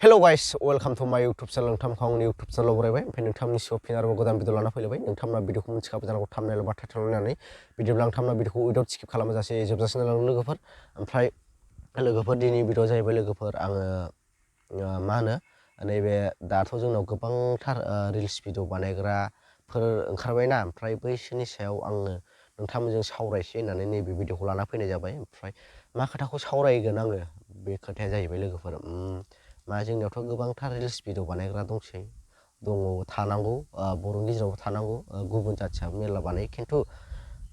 Hello guys, welcome to my YouTube channel. नोंथांखौ आंनि YouTube channel बरायबाय ओमफ्राय नोंथांनि सिगाङाव फिन आरोबाव गोदान भिडिअ लाना फैलायबाय नोंथांमोना भिडिअखौ मिथिखाबाय जानांगौ थाम्बनेल बा टाइटेल नायनानै भिडिअब्ला नोंथांमोना भिडिअखौ उइदाउट स्किप खालामाजासे जोबजासिम नायलांदों लोगोफोर ओमफ्राय लोगोफोर दिनै भिडिअ जाहैबाय लोगोफोर आङो मा होनो नैबे दाथ' जोंनाव गोबांथार रिल्स भिडिअ बानायग्राफोर ओंखारबायना ओमफ्राय बैसोरनि सायाव आङो नोंथांमोनजों सावरायसै होननानै नैबे भिडिअखौ लाना फैनाय जाबाय ओमफ्राय मा खोथाखौ सावरायगोन आङो बे खोथाया जाहैबाय लोगोफोर मा जोंनियावथ' गोबांथार रिल्स भिडिअ बानायग्रा दंसै थानांगौ बर'नि गेजेरावबो थानांगौ गुबुन जाथियाबो मेरला बानायो खिन्थु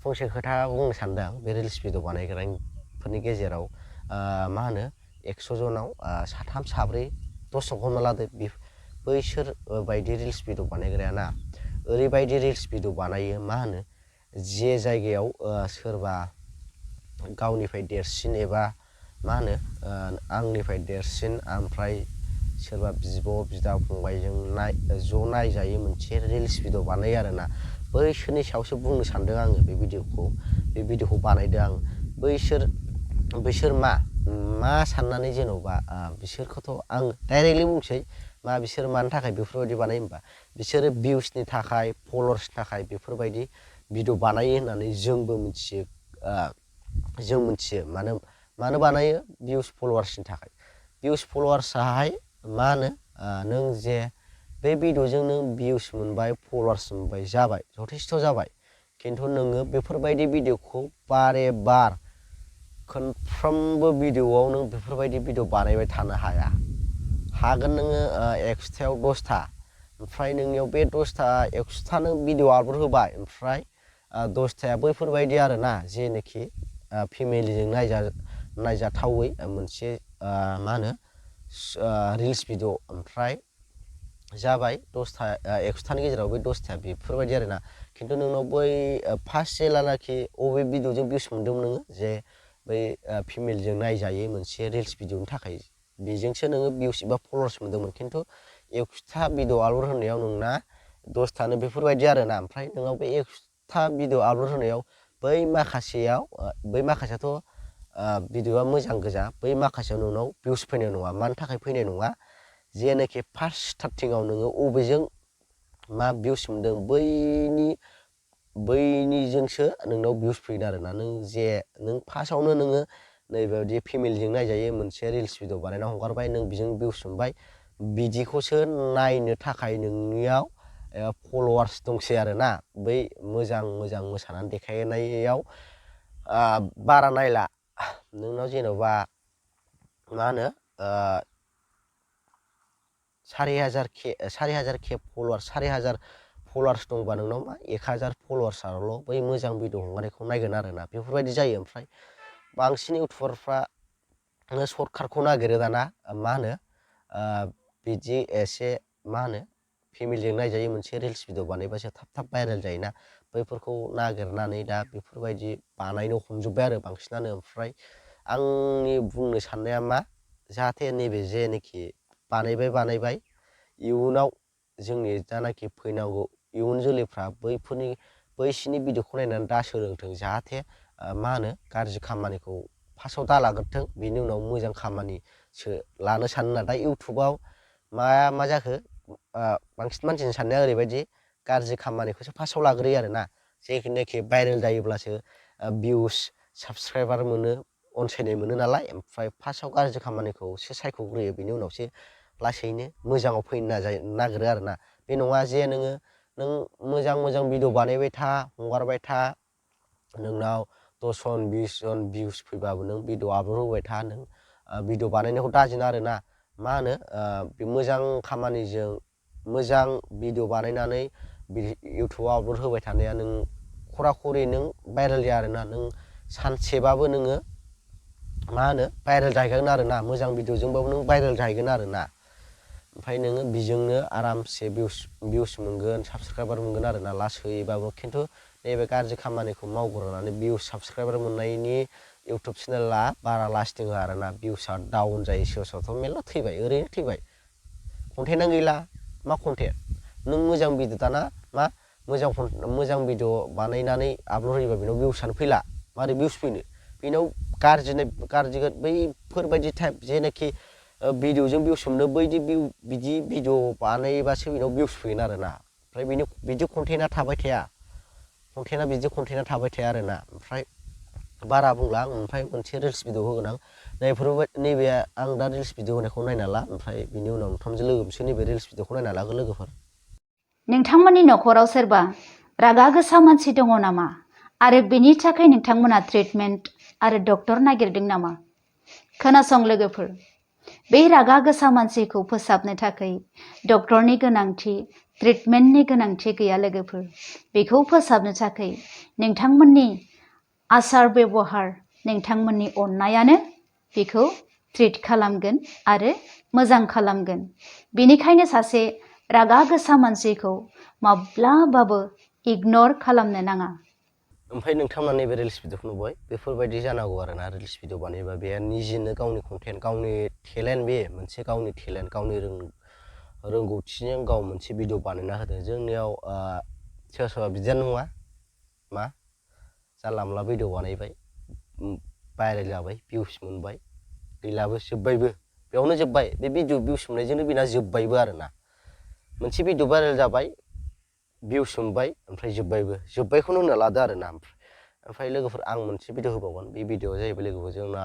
फंसे खोथा बुंनो सानदों आं बे रिल्स भिडिअ बानायग्राफोरनि गेजेराव मा होनो 100 जनाव साथाम साब्रै 10 जन हमना लादो बैसोर बायदि रिल्स भिडिअ बानायग्राया ना ओरैबायदि रिल्स भिडिअ बानायो मा होनो जे जायगायाव सोरबा गावनिफ्राय देरसिन एबा मा होनो आंनिफ्राय देरसिन ओमफ्राय सोरबा बिब' बिदा फंबायजों ज' नायजायो मोनसे रिल्स भिडिअ बानायो आरोना बैसोरनि सायावसो बुंनो सानदों आङो बे भिडिअखौ बानायदों आं बैसोर मा साननानै जेन'बा बिसोरखौथ' आं डाइरेक्टलि बुंसै मा बिसोर मानि थाखाय बेफोरबायदि बानायो होमबा बिसोरो भिउसनि थाखाय फलोवार्सनि थाखाय बेफोरबायदि भिडिअ बानायो होननानै जोंबो मिथियो जों मिथियो मानो बानायो भिउस फलोवार्सनि थाखाय भिउस फलोवार्सआहाय मा होनो नों जे बे भिडिअजों नों भिउस मोनबाय फलोवार्स मोनबाय जाबाय जथेस्थ' जाबाय खिन्थु नोङो बेफोरबायदि भिडिअखौ बारे बार खनफ्रोमबो भिडिअआव नों बेफोरबायदि भिडिअ बानायबाय थानो हागोन नोङो 100थायाव 10था ओमफ्राय नोंनियाव बे 10था 100था नों भिडिअ आपल'ड होबाय ओमफ्राय 10थाया बैफोरबायदि आरोना जेनोखि फेमिलिजों नायजाथावै मोनसे मा होनो रिल्स भिडिअ ओमफ्राय जाबाय 100थानि गेजेराव बे 10थाया बेफोरबायदि आरोना खिन्थु नोंनाव बै फार्स्ट जेलानाखि अबे भिडिअजों भिउस मोन्दोंमोन नोङो जे बै फेमिलिजों नायजायै मोनसे रिल्स भिडिअनि थाखाय बेजोंसो नोङो भिउस एबा फलोवार्स मोन्दोंमोन खिन्थु 100था भिडिअ आपल'ड होनायाव नोंना 10थानो बेफोरबायदि आरोना ओमफ्राय नोंनाव बे 100था भिडिअ आपल'ड होनायाव बै माखासेयाथ' भिडिअआ मोजां गोजा बै माखासेयाव नोंनाव भिउस फैनाय नङा मानि थाखाय फैनाय नङा जेनोखि फार्स्ट स्टार्टिंआव नोङो अबेजों मा भिउस मोन्दों बैनिजोंसो नोंनाव भिउस फैगोन आरोना नों फार्स्टआवनो नोङो नैबेबायदि फेमिलिजों नायजायो मोनसे रिल्स भिडिअ बानायना हगारबाय नों बेजों भिउस मोनबाय बिदिखौसो नायनो थाखाय नोंनियाव फलोवार्स दंसै आरोना बै मोजां मोसानानै देखायनायाव बारा नायला नोंनाव जेन'बा मा होनो 4,000 के फलोवार्स दंबा नोंनाव मा 1,000 फलोवार्सआल' बै मोजां भिडिअ हगारनायखौ नायगोन आरोना बेफोरबायदि जायो ओमफ्राय बांसिन इउटुबारफ्रा सर्टकाटखौ नागिरो दाना मा होनो बिदि एसे मा होनो फेमिलिजों नायजायो मोनसे रिल्स भिडिअ बानायबासो थाब भाइरेल जायोना बैफोरखौ नागिरनानै दा बेफोरबायदि बानायनो हमजोब्बाय आरो बांसिनानो ओमफ्राय आंनि बुंनो साननाया मा जाहाथे नैबे जेनोखि बानायबाय इयुनाव जोंनि जानाखि फैनांगौ इयुन जोलैफ्रा बैसिनि भिडिअखौ नायनानै दा सोलोंथों जाहाथे मा होनो गाज्रि खामानिखौ फार्स्टआव दा लाग्रोथों बिनि उनाव मोजां खामानिसो लानो सानो ना दा इउटुबाव मा जाखो बांसिन मानसिनि साननाया ओरैबायदि गाज्रि खामानिखौसो फार्स्टआव लाग्रोयो आरोना जेखिनाखि भाइरेल जायोब्लासो भिउस साबसक्राइबार मोनो अनसायनाय मोनो नालाय ओमफ्राय फार्स्टआव गाज्रि खामानिखौसो सायख'ग्रोयो बिनि उनावसो लासैनो मोजाङाव फैनो नागिरो आरोना बे नङा जे नों मोजां भिडिअ बानायबाय था हगारबाय था नोंनाव 10 जन 20 जन भिउस फैबाबो नों भिडिअ आपल'ड होबाय था नों भिडिअ बानायनायखौ दाजिना आरोना मा होनो बे मोजां खामानिजों मोजां भिडिअ बानायनानै इउटुबाव आपल'ड होबाय थानाया नों खरा-खरि नों भाइरेल जाया आरोना नों सानसेबाबो नोङो मा होनो भाइरेल जाहैगोन आरोना मोजां भिडिअजोंबाबो नों भाइरेल जाहैगोन आरोना ओमफ्राय नोङो बेजोंनो आरामसे भिउस मोनगोन साबसक्राइबार मोनगोन आरोना लासैबाबो खिन्थु नैबे गाज्रि खामानिखौ मावग्रोनानै भिउस साबसक्राइबार मोननायनि इउटुब चेनेला बारा लास्टिं होआ आरोना भिउसआ डाउन जायो सोरबा मेरला थैबाय ओरैनो थैबाय कन्टेन्टआनो गैला मा कन्टेन्ट नों मोजां भिडिअ दाना मा मोजां भिडिअ बानायनानै आपल'ड होयोबा बेनाव भिउसआनो फैला मारै भिउस फैनो बेनाव गाज्रि बैफोरबायदि टाइप जेनाखि भिडिअजों भिउस मोनो बैदि बिदि भिडिअ बानायबासो बेनाव भिउस फैगोन आरोना ओमफ्राय बिदि कन्टेन्टआ थाबाय थाया कन्टेन्टआ थाबाय थाया आरोना ओमफ्राय बारा बुंला आं ओमफ्राय मोनसे रिल्स भिडिअ होगोन आं नैबे आं दा रिल्स भिडिअ होनायखौ नायना ला ओमफ्राय बिनि उनाव नोंथांजों लोगोसे नैबे रिल्स भिडिअखौ नायना लागोन लोगोफोर। नोंथांमोननि न'खराव सोरबा रागा गोसा मानसि दङ नामा आरो बेनि थाखाय नोंथांमोना ट्रिटमेन्ट आरो डक्टर नागिरदों नामा? खोनासं लोगोफोर, बे रागा गोसा मानसिखौ फोसाबनो थाखाय डक्टरनि गोनांथि ट्रिटमेन्टनि गोनांथि गैया लोगोफोर। बेखौ फोसाबनो थाखाय नोंथांमोननि आसार बेबहार नोंथांमोननि अननायानो बेखौ ट्रिट खालामगोन आरो मोजां खालामगोन। बेनिखायनो सासे रागा गोसा मानसिखौ माब्लाबाबो इगनर खालामनो नाङा। ओमफ्राय नोंथांमोना नैबे रिल्स भिडिअखौ नुबाय बेफोरबायदि जानांगौ आरोना रिल्स भिडिअ बानायबा बे निजेनो गावनि कन्टेन्ट गावनि टेलेन्ट बे मोनसे गावनि टेलेन्ट गावनि रोंगौथिजों गाव मोनसे भिडिअ बानायना होदों। जोंनियाव सोरबा सोरबा बिदियानो नङा मा जानला मोनला भिडिअ बानायबाय भाइरेल जाबाय भिउस मोनबाय गैलाबो जोब्बायबो बेयावनो जोब्बाय बे भिडिअ भिउस मोननायजोंनो बेना जोब्बायबो आरोना मोनसे भिडिअ भाइरेल जाबाय भिउस मोनबाय ओमफ्राय जोब्बायखौनो होनना लादो आरोना ओमफ्राय लोगोफोर आं मोनसे भिडिअ होबावगोन बे भिडिअआ जाहैबाय लोगोफोर जोंना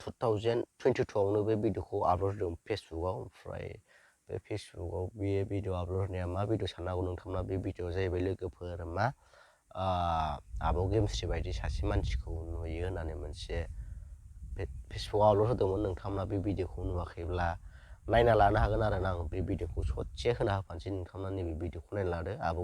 2022आवनो बे भिडिअखौ आपल'ड होदों फेसबुकआव ओमफ्राय बे फेसबुकआव बे भिडिअ आपल'ड होनाया मा भिडिअ साननो हागौ नोंथांमोना बे भिडिअआ जाहैबाय लोगोफोर मा आब' गेमस्रि बायदि सासे मानसिखौ नुयो होननानै मोनसे फेसबुकआव आपल'ड होदोंमोन। नोंथांमोना बे भिडिअखौ नुवाखैब्ला नायना लानो हागोन आरोना आं बे भिडिअखौ ससे होना होफानोसै नोंथांमोना नैबे भिडिअखौ नायना लादो आब'